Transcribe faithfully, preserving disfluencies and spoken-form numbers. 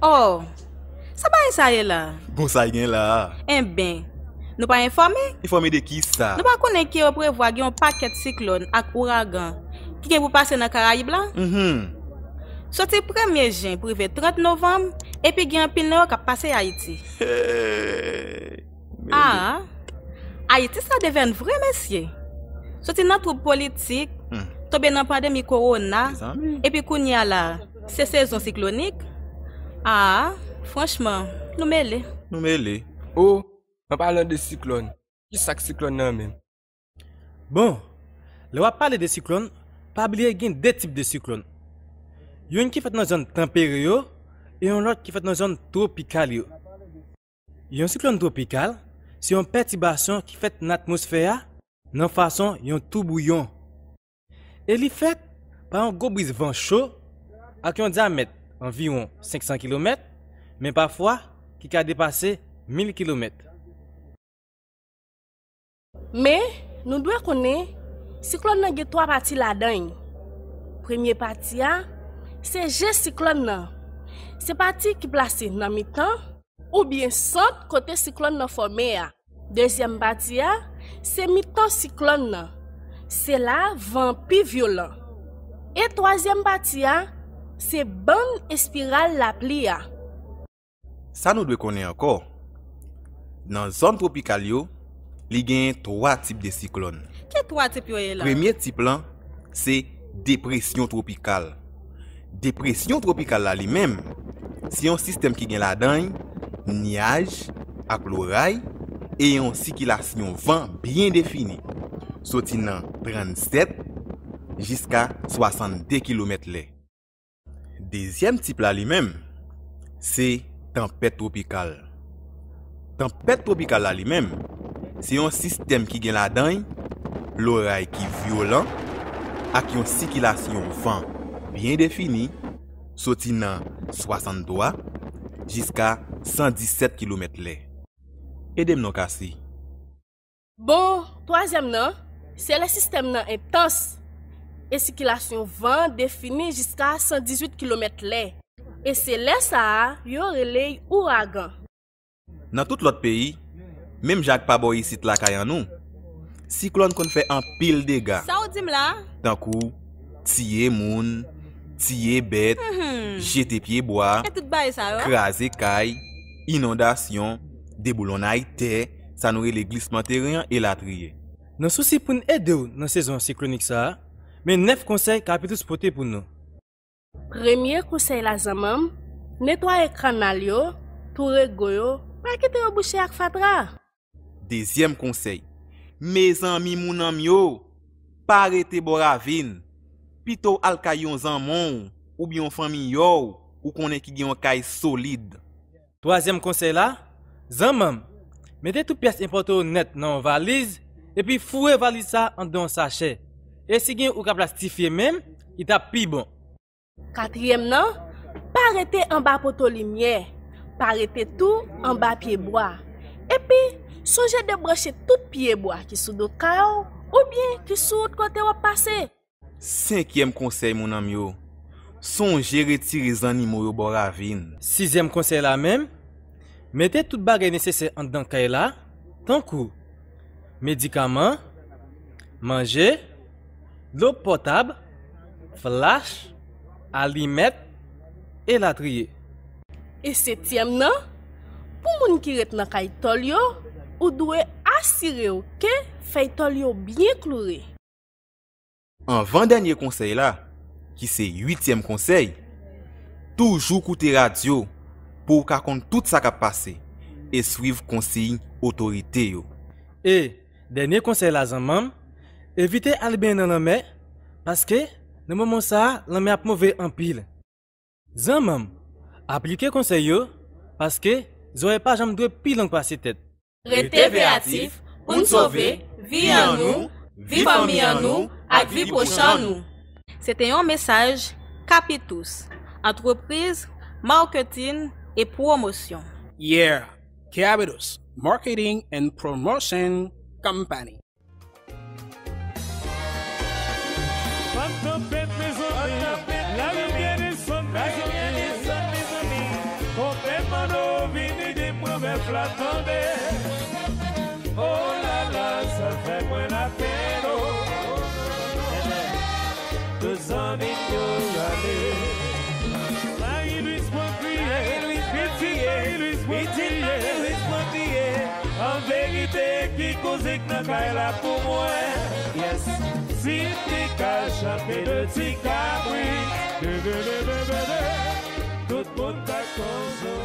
Oh, sa bagay sa ye la? Bon, sa gen la? Enben, nou pa enfòme? Enfòme de ki sa? Nou pa konnen ke yo prevwa gen yon pakèt siklòn ak ouragan ki gen pou pase nan Karayib la? Mhm. Soti premye jen pou rive trant novanm, epi gen anpil nan yo k ap pase Ayiti. Hey! Ah, Ayiti sa devèn vre, mesye. Soti nan twoub politik, hmm, tonbe nan pandemi kowona, mezanmi, epi kounye a la, se sezon siklonik. Ah, franchman, nou mele. Nou mele. O, an palan de siklòn, ki sa k siklòn nan menm? Bon, lè w ap pale de siklòn, pa bliye gen de tip de siklòn. Youn ki fèt nan zòn tanpere yo, e yon lòt ki fèt nan zòn twopikal yo. Yon siklòn twopikal se yon pètibasyon ki fèt nan atmosfè a nan fason yon toubouyon. E li fèt pa yon gwo briz van cho ak yon dyamèt anviwon senk san kilomèt, men pafwa ki ka depase mil kilomèt. Men, nou dwe konnen, siklòn nan gen twa pati ladan l. Premye pati a, se je siklòn nan. Se pati ki plase nan mitan oubyen sant kote siklòn nan fòme a. Dezyèm pati a, se mitan siklòn nan. Se la van an pi vyolan. E twazyèm pati a, se bann espiral lapli a. Sa nou dwe konnen ankò, nan zòn twopikal yo, li genyen twa tip de siklòn. Ki twa tip yo ye la? Premye tip lan, se depresyon twopikal. Depresyon twopikal la li menm, se yon sistèm ki gen ladan l nyaj ak loray e yon sikilasyon van byen defini, soti nan trannsèt jiska swasannde kilomèt lè. Dezyèm tip la li menm, se tanpèt twopikal. Tanpèt twopikal la li menm, se yon sistèm ki gen ladan l loray ki vyolan ak yon sikilasyon van byen defini, soti nan swasanntwa jiska san disèt kilomèt lè. Ede m non, Kasi. Bon, twazyèm nan, se lè sistèm nan entans e sikilasyon van an defini jiska san dizuit kilomèt lè. E se lè sa a yo rele l ouragan. Nan tout lòt peyi, menm jan ak pa bò isit lakay an nou, siklòn konn fè anpil dega. Sa w di m la? Tankou tiye moun, tiye bèt, mhm, jete pyebwa, e tout bagay sa yo, kraze kay, inondasyon, deboulonnay tè, sa nou rele glisman teren an, elatriye. Nan sousi pou n ede w nan sezon siklonik sa a, men nèf konsèy Capitus pote pou nou. Premye konsèy la zanmanm, netwaye kanal yo, tou rego yo, pa kite yo bouche ak fatra. Dezyèm konsèy, mezanmi moun an m yo, pa rete bò ravin, pito w al kay yon zanmi w oubyen yon fanmi w ou konnen ki gen yon kay solid. Twazyèm konsèy la, zanmanm, mete tout pyès enpòte w nèt nan yon valiz, epi foure valiz sa anndan yon sachè. E si gen ou ka plastifye menm, li t ap pi bon. Katriyèm nan, pa rete anba poto limyè, pa rete tou anba pyebwa. Epi, sonje debranche tout pyebwa ki sou do kay ou oubyen ki sou wout kote w ap pase. Senkyèm konsèy, mon ami yo, sonje retire zannimo yo bò ravin. Sizyèm konsèy la menm, mete tout bagay nesesè anndan kay la, tankou medikaman, manje, dlo potab, flach, alimèt, elatriye. E setyèm nan, pou moun ki ret nan kay tòl yo, ou dwe asire w ke fèy tòl yo byen kloure. Anvan dènye konsèy la, ki se uityèm konsèy, toujou koute radyo pou w ka konn tout sa k ap pase e swiv konsiy otorite yo. E dènye konsèy la zanmanm, evite al benyen nan lanmè, paske nan moman sa a, lanmè ap move anpil. Zanmanm, aplike konsèy yo, paske zòrèy pa janm dwe pi long pase tèt. Rete veyatif pou n sove vi an nou, vi fanmi an nou ak vi pwochen nou. Se te yon mesaj Capitous, antrepriz, maketin e pwomosyon. Yeah, Kiabidos Marketing and Promotion Company. Vant tanpèt, mezanmi, larivyè desann, mezanmi. Konpè Manno vini di m pran vèf la, tande. O la la, sa fè mwen lapenn, o. Tout zanmi m yo ale. Marie Louise pran kriye, pitit Marie Louise pran kriye. An verite, ki koze k nan kay la pou mwen? Yes. Si m te ka chape de ti kabrit, de, de, de, de, de, de, tout moun ta konn sa.